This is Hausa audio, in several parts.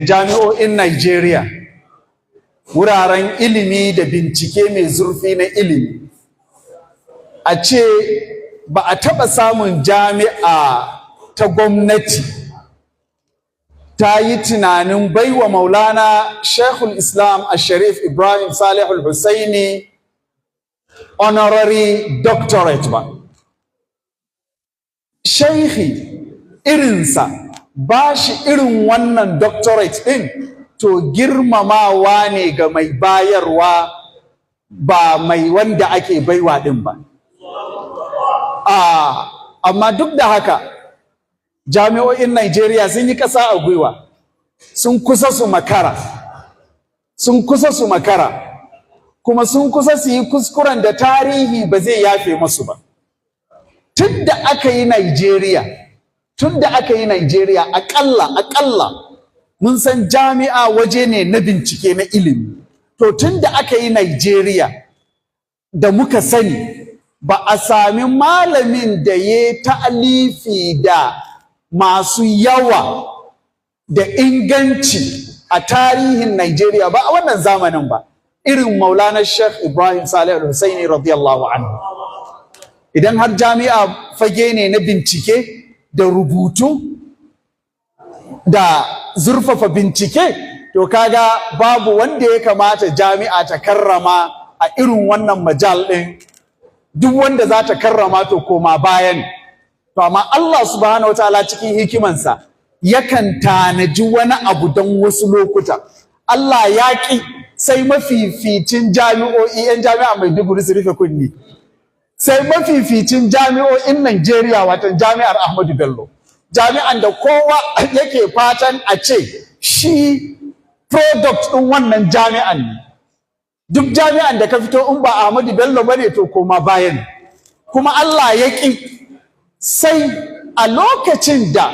Jami'o'in Nigeria, wuraren ilimi da bincike mai zurfi na ilimi, a ce ba a taɓa samun jami'a ta gwamnati ta yi tunanin baiwa Maulana Sheikhul Islam a Sharif Ibrahim Salihul Husaini honorary doctorate ba. Sheikhi irinsa, ba shi irin wannan doctorate ɗin, to girmamawa ne ga mai bayarwa, ba mai wanda ake baiwa ɗin ba. Amma duk da haka, jami'o'in Najeriya sun yi ƙasa a gwiwa, sun kusa su makara, sun kusa su makara, kuma sun kusa su yi kuskuren da tarihi ba zai yafe masu ba. Tun da aka yi Najeriya, tun da aka yi Najeriya, aƙalla mun san jami'a waje ne na bincike na ilimi. To, tun da aka yi Najeriya da muka sani, ba a sami malamin da ya ta'alifi da masu yawa da inganci a tarihin Najeriya ba a wannan zamanin ba irin Maulana Sheikh Ibrahim Salih Al-Husaini radiyallahu anhu. Idan har jami'a fage ne na bincike da rubutu da zurfafa bincike, to kaga babu wanda ya kamata jami'a ta karrama a irin wannan majal ɗin. Duk wanda za ta karrama, to koma bayan. To, amma Allah subhanahu wataala cikin hikimansa yakan tanaji wani abu don wasu lokuta. Allah ya ƙi sai mafificin jami'o'i, 'yan jami'a Maiduguri su rufe kunni, sai mafificin jami'o'in Najeriya, watan Jami'ar Ahmadu Bello, jami'an da kowa yake fatan a ce shi product ɗin wannan jami'an ne. Duk jami'an da ka fito in ba Ahmadu Bello bane, to koma bayan. Kuma Allah ya ƙi sai a lokacin da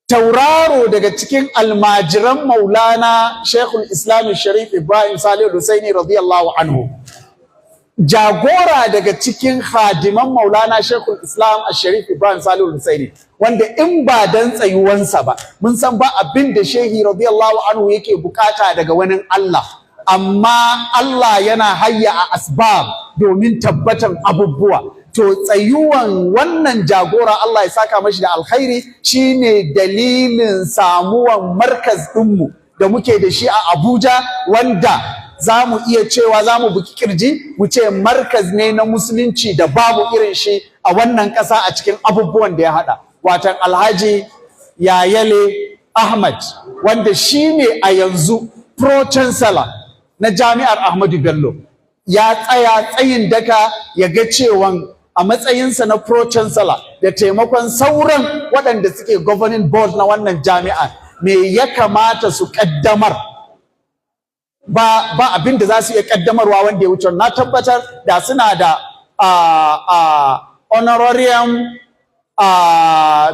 tauraro daga cikin almajiran Maulana Sheikhul Islam Sharif Ibrahim Salih Husaini radiyallahu anhu, jagora daga cikin hadiman Maulana Sheikhul Islam Sharif Ibrahim Salih Husaini, wanda in ba dan tsayuwansa ba, mun san ba abin da Shehi radiyallahu anhu yake bukata daga wani Allah, amma Allah yana hayya a asbab domin tabbatan abubuwa. To, tsayuwan wannan jagora, Allah ya saka mashi da alkhairi, shine dalilin samuwan markaz ɗinmu da muke da shi a Abuja, wanda za mu iya cewa, za mu buki kirji mu ce markaz ne na musulunci da babu irin shi a wannan ƙasa a cikin abubuwan da ya haɗa. Watan Alhaji Yayale Ahmad, wanda shi ne a yanzu pro chancellor na Jami'ar Ahmadu Bello, ya tsaya tsayin daka ya ga cewan a matsayinsa na pro chancellor, da taimakon sauran waɗanda suke governing board na wannan jami'a, me ya kamata su ƙaddamar. Ba abin da za su iya ƙaddamarwa wanda ya wuce. Na tabbatar da suna da honorarium,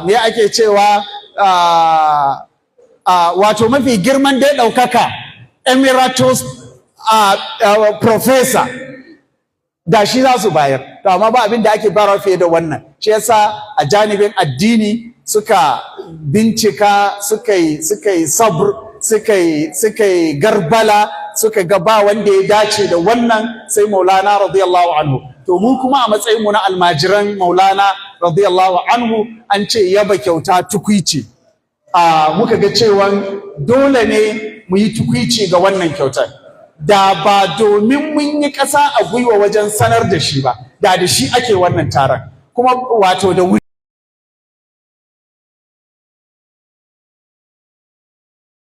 me ake cewa, wato mafi girman dai ɗaukaka, emeritus professor, da shi za su bayar. To, amma ba abin da ake bayarwa fiye da wannan. Shi yasa a janibin addini suka bincika, suka yi sabr, suka yi garbala, suka ga ba wanda ya dace da wannan sai Maulana radiyallahu anhu. To, mu kuma a matsayin mu na almajiran Maulana radiyallahu anhu, an ce yaba kyauta tukwici. A muka ga cewa dole ne mu yi tukwici ga wannan kyautar. Da ba domin mun yi ƙasa a gwiwa wajen sanar da shi ba, da shi ake wannan taron kuma, wato da wuri.